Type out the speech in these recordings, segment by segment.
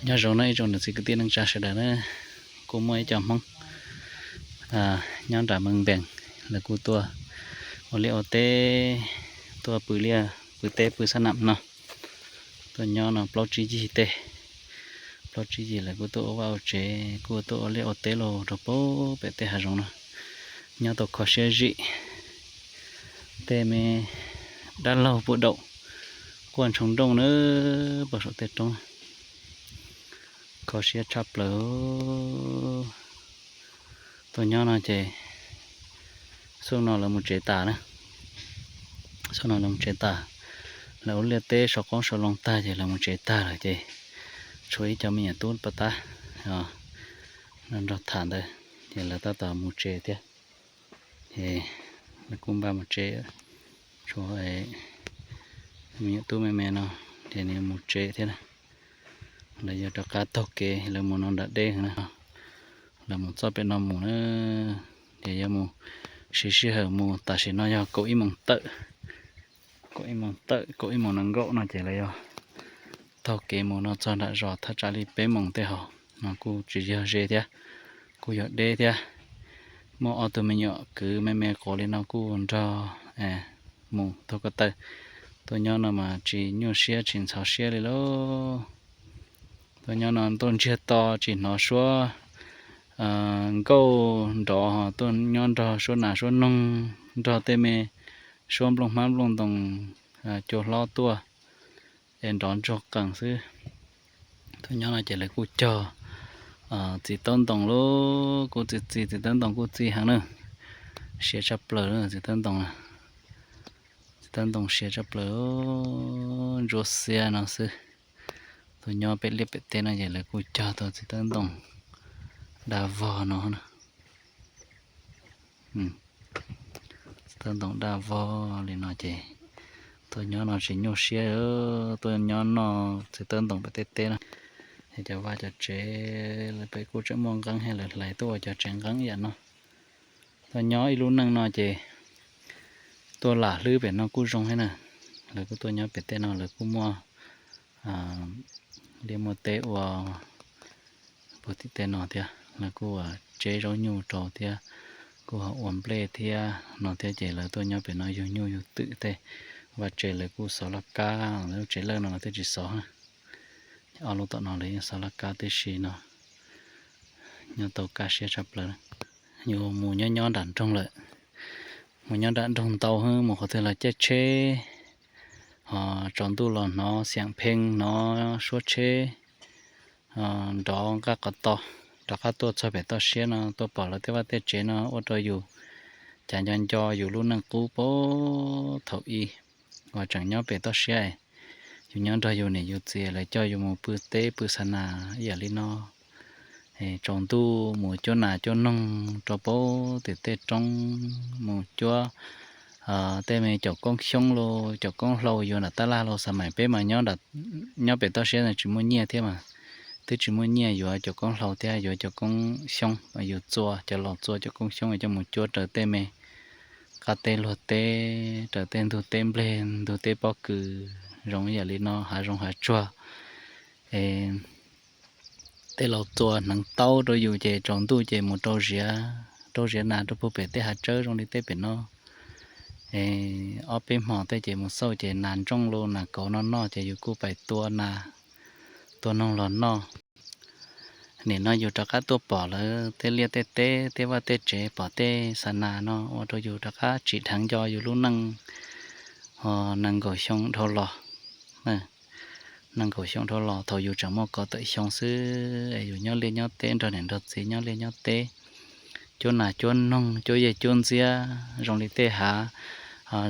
Nyob zoo no ib tsoom niam txiv kwv tij neej tsa sawv daws na, kuj muaj ib co Hmoob nyob nram Mees Npees, lawv kuj tuaj ua liaj ua teb, tuaj pw liaj pw teb pw xab nam no. Tuaj nyob no plaub tsib yig tej, plaub tsib yig lawv kuj tuaj ua vaj ua tsev, kuj tuaj ua liaj ua teb los rau pem tej hav zoov no, nyob tau kho siab zim. Tej me dab laug puag daum quaj ntshoo nrooj na, pem saum tej roob, kho siab tshaj plaws. Tuaj nyob no ces xub no lawv mus tsev tas na, xub no lawv mus tsev tas, lawv ua liaj teb sau qoob sau loo tag ces lawv mus tsev tag lawm ces tshuav ib co me nyuam tub pas tab nrog tham ntawd ces lawv tab tom mus tsev thiab. Ces lawv kuj npaj mus tsev, tshuav me nyuam tub me me no ces nws mus tsev thiab na. Lawv yuav rov qab taug kev lawv mus no nram deb na, lawv mus txoj pem no mus na, ces yuav mus siv sij hawm mus tam sim no yog kaum ib moos tawm, kaum ib moos tawm kaum ib moos nees nkaum no ces lawv yuav taug kev mus no txog nram zos thaj tsam li peb moos tej hos no kuj tsis yog ze thiab, kuj yog deb thiab. Muaj ob tug me nyuam kwv me me quav li no kuj nrog mus taug ko taw. Tuaj nyob no mas tsis nyuaj siab tsis ntxhov siab li lauj. Tuaj nyob no tuaj ntsiag to tsis hnov suab nkauj nrov, tuaj nyob nrog suab nas suab noog, nrog tej me suab nplooj hmab nplooj ntoos cua hlob tuaj es nrov ntsuag qees xwb. Tuaj nyob no ces lawv kuj cog txiv taub ntoos lauj, kuj txi txiv txiv taub ntoos kuj txi heev na, siab tshaj plaws txiv taub ntoos, txiv taub ntoos siab tshaj plaws, ntsuab xiab no xwb. Tuaj nyob pem liaj pem teb no ces lawv kuj cog tau txiv taub ntoos daj vog no na. Txiv taub ntoos daj vog li no ces tuaj nyob no tsis nyuaj siab, tuaj nyob noj txiv taub ntoos pem tej teb no. Es cov vaj cov tsev lawv pem kuj tseem muaj nqeeb, lawv hlais tuaj ua cov tsev nqeeb ib yam no. Tuaj nyob ib lub neej no ces tuaj lam hlwb pem no kuj zoo thiab na. Lawv kuj tuaj nyob pem tej no lawv kuj muaj liaj muaj teb ua puag tim tej no thiab, lawv kuj ua tseb zaub nyuj rau thiab, kuj ho ua nplej thiab no thiab ces lawv tuaj nyob pem no yug nyuj yug twm tej, vaj tsev lawv kuj xov laj kab, lub tsev lawj no lawv thiaj tsis xov. Ob lub tom no lawv yeej xov laj kab tib si no, nyob tau kaj siab tshaj plaws. Yus mus nyob nyob nram nroog lawm, mus nyob nram nroog ntau, mus qhov twg los caij tsheb, ho tsaus ntuj los hnov xiam pheej hnov suab tsheb, nrov nqaj qhov to. Rov qab tuaj txog pem toj siab no tuaj pom lawv tej vaj tej tsev no ua rau yus cas nco nco yus lub neej qub puag thaum ub. Uas tseem nyob pem toj siab, yus nyob nrog yus niam yus txiv lawv coj yus mus pw teb pw xa nas ib yam li no. Tsaus ntuj mus cuab nas cuab noog rau puag tim tej roob, mus cuab tej me caum koob xyoob los caum koob hlau yuav nram tab laj los. Xa mais peb mas nyob pem toj siab tsis muaj nyiaj thiab mas, twb tsis muaj nyiaj yuav caum koob hlau thiab yuav caum koob xyoob, yus txua cov laus txua caum koob xyoob coj mus cuab raws tej me qab teb luag teb, raws tej ntug teb nplej ntug teb pob kws, zoo ib yam li no hav zoov hav tsuag. Tej laus txua hneev taub rau yus ces tsaus ntuj ces mus rau ziav, rau ziav nas rau puag pem tej hav tsawb zoo li tej pem no. Ob peb hmo tej ces mus xauj ces nas ntsooj los nas kauv no noj ces yus kuj pais tua nas tua noog los noj. Nim no yus rov qab tuaj pom lawv tej liaj tej teb tej vaj tej tsev, pom tej xa nas no ua rau yus rov qab tsim dheev nco yus lub neej, ho nees nkaum xyoo dhau los, nees nkaum xyoo dhau los thaum yus tseem muaj kaum tawm xyoo xwb, yus nyob liaj nyob teb nrog niam nrog txiv nyob liaj nyob teb, cuab nas cuab noog cuab yej cuab ntxiab zoo li tej hav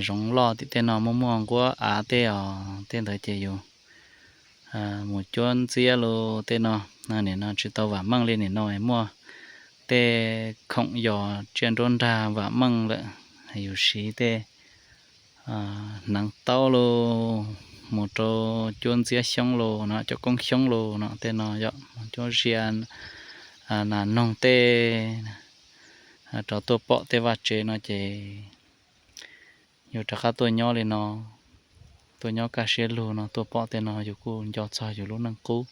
zoov loj tim tej no muaj muaj nquab av tej os, tej ntawd ces yus mus cuab ntxiab los tej no. Nim no tsis tau vam meej li, nim no muaj tej khoom yos tsiaj nruab nrag vam meej lawm, yus siv tej hneev taub los mus rau cuab ntxiab xyoob los no, caum koob xyoob los no tej no yog mus cuab ziav nas noog tej rov tuaj pom tej vaj tsev no ces yus rov qab tuaj nyob li no, tuaj nyob kaj siab lug no tuaj pom tej no yus kuj nco txog yus lub neej qub.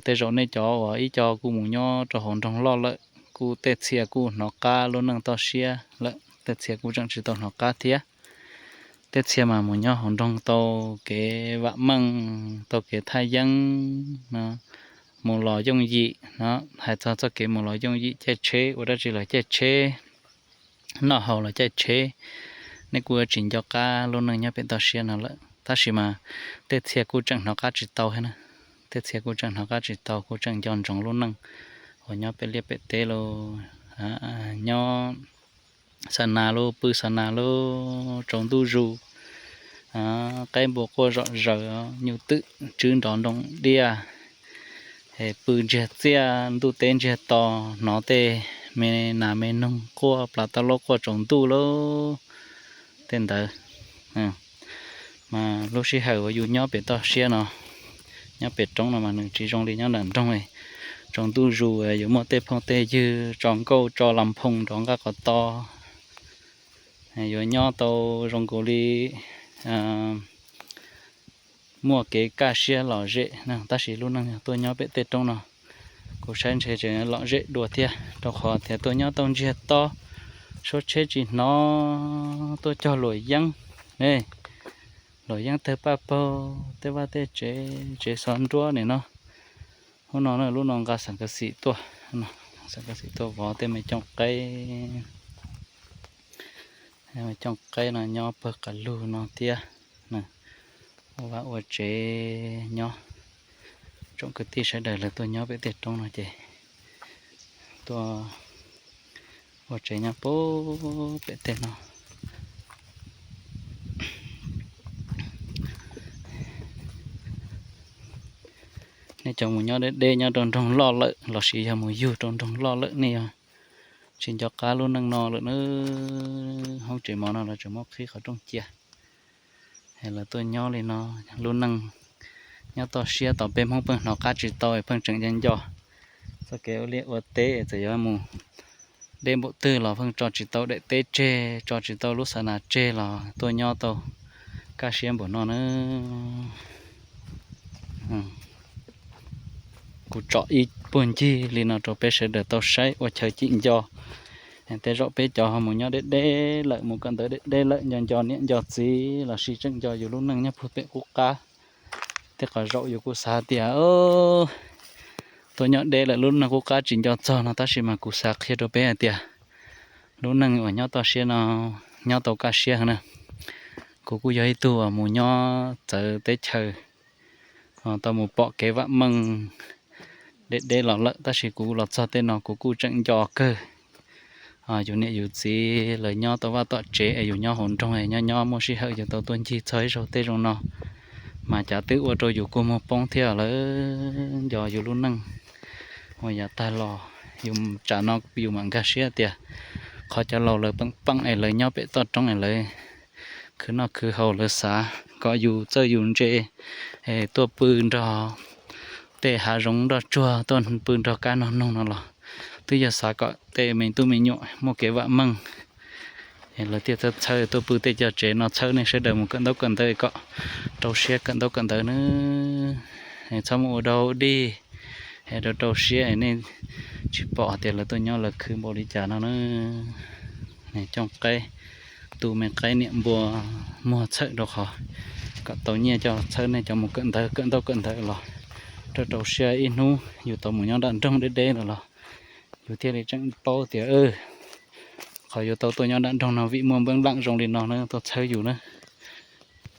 Tej zaum nej cov uas ib co kuj mus nyob rau hauv nroog loj lawm kuj tej txhia kuj hnov qab lub neej toj siab lawm, tej txhia kuj tseem tsis tau hnov qab thiab. Tej txhia mas mus nyob hauv nroog tau kev vam meej, tau kev thaj yeeb no, mus los yooj yim no. Hais txog txoj kev mus los yooj yim, caij tsheb ua dab tsi los caij tsheb, noj haus los caij tsheb, nej kuj yuav tsis nco qab lub neej nyob pem toj siab no lawm. Tab sis mas tej txhia kuj tseem hnov qab tsis tau thiab na, tej txhia kuj tseem hnov qab tsis tau, kuj tseem nco ntsoov lub neej uas nyob pem liaj pem teb los nyob xa nas los pw xa nas los tsaus ntuj zus, qaib npua quaj zom zaws, nyuj twm tswb nrov nroo diaj, pw ntsiag txiaj ntuj teb ntsiag to, hnov tej me nas me noog quaj plav taub laub quaj tsaus ntuj lawm. Tej ntawd mas lub sij hawm uas yus nyob pem toj siab no, nyob pem roob no mas nws tsis zoo li nyob nram nroog. Tsaus ntuj zus yuav muaj tej phooj tej ywg tso nkauj tso las phoos nrov nqaj qhov to, yuav nyob tau zoo nkaus li muaj kev kaj siab lom zem. Tab sis lub neej tuaj nyob pem tej roob no, kuv saib ntshe tseem lom zem dua thiab, rau qhov tias tuaj nyob tau ntsiag to, suab tsheb tsis hnov, tuaj cog luam yeeb, luam yeeb tawg paj paug tej vaj tej tsev, tsev xov nruab nim no. Hnub no lub no nqa xeem kav xim tuaj, xeem kav xim tuaj vov tej me cooj qaib, me cooj qaib no nyob pawg qas lug no thiab. Ua vaj ua tsev nyob, tsoom kwv tij sawv daws lawv tuaj nyob pem tej roob no ces tuaj ua tsev nyob pem tej no. Nej cov mus nyob deb deb nyob rau nroog loj lawm lossis yog mus yug rau nroog loj lawm nej yog tsis nco qab lub neej no lawm na. Hoob tsev mov no los tseem muab qhib qhov rooj cia. Lawv tuaj nyob li no, lub neej nyob toj siab tos peb Hmoob pheej hnov qab tsis tau, pheej tseem nco nco txoj kev ua liaj ua teb, txawm yuav mus deb npaum twg los pheej tso tsis tau daim teb tseg, tso tsis tau lub xav nas tseg los tuaj nyob tau kaj siab npaum no na. Kuv tsom ib puag ncig li no rau peb sawv daws tau saib ua chaw cim nco. Tej zaum peb cov ho mus nyob deb deb lawm, mus kawm ntawv deb deb lawm, nco nco niam nco txiv lossis tseem nco yus lub neej nyob puag pem qub qab. Tej qhov zaum yus kuj xav tias tuaj nyob deb lawm lub neej qub qab tsis nco txog no, tab sis mas kuv xav qhia rau peb hais tias lub neej uas nyob toj siab no nyob tau kaj siab heev na. Kuv kuj yog ib tug uas mus nyob txawv teb chaws, tau mus pom kev vam meej deb deb los lawm, tab sis kuv los txog tej no kuv kuj tseem nco kawg. Yus niam yus txiv lawv nyob tau vaj tom tsev es yus nyob hauv nroog es nyob nyob muaj sij hawm yus tau tuaj ncig txog ib zaug tej zoo no, mas cas twb ua rau yus kua muag poob thiab lawm. Nco yus lub neej uas yav tag los, yus tsam no yus mam nkag siab tias qhov cov laus lawv peem peem es lawv nyob pem toj roob es lawv khwv noj khwv haus, lawv xav kom yus txawj yus ntse es tuaj pw nrog tej hav zoov nroj tsuag, tuaj pw nrog kab nog noog no los twb yog xav kom tej me tub me nyuam muaj kev vam meej. Lawv thiaj txhawj txhawj tuaj pw tej co tsev no txhawb nej sawv daws mus kawm ntaub kawm ntawv kom rau siab kawm ntaub kawm ntawv nawb. Txhob mus ua dog ua dig es rau rau siab es nej tsis pom hais tias lawv tuaj nyob lawv khwv npaum li cas no na. Cooj qaib, tu me qaib niam npua muag txhawm rau qhov kom tau nyiaj coj txhawb nej cov mus kawm ntawv kawm ntaub kawm ntawv los rau rau siab ib hnub yus tau mus nyob nram nroog deb deb lawm los yus thiaj li tseem paub tias qhov yuav tau tuaj nyob nram nroog no vim muaj npeeb laam zoo li no na tuaj txhawb yus na.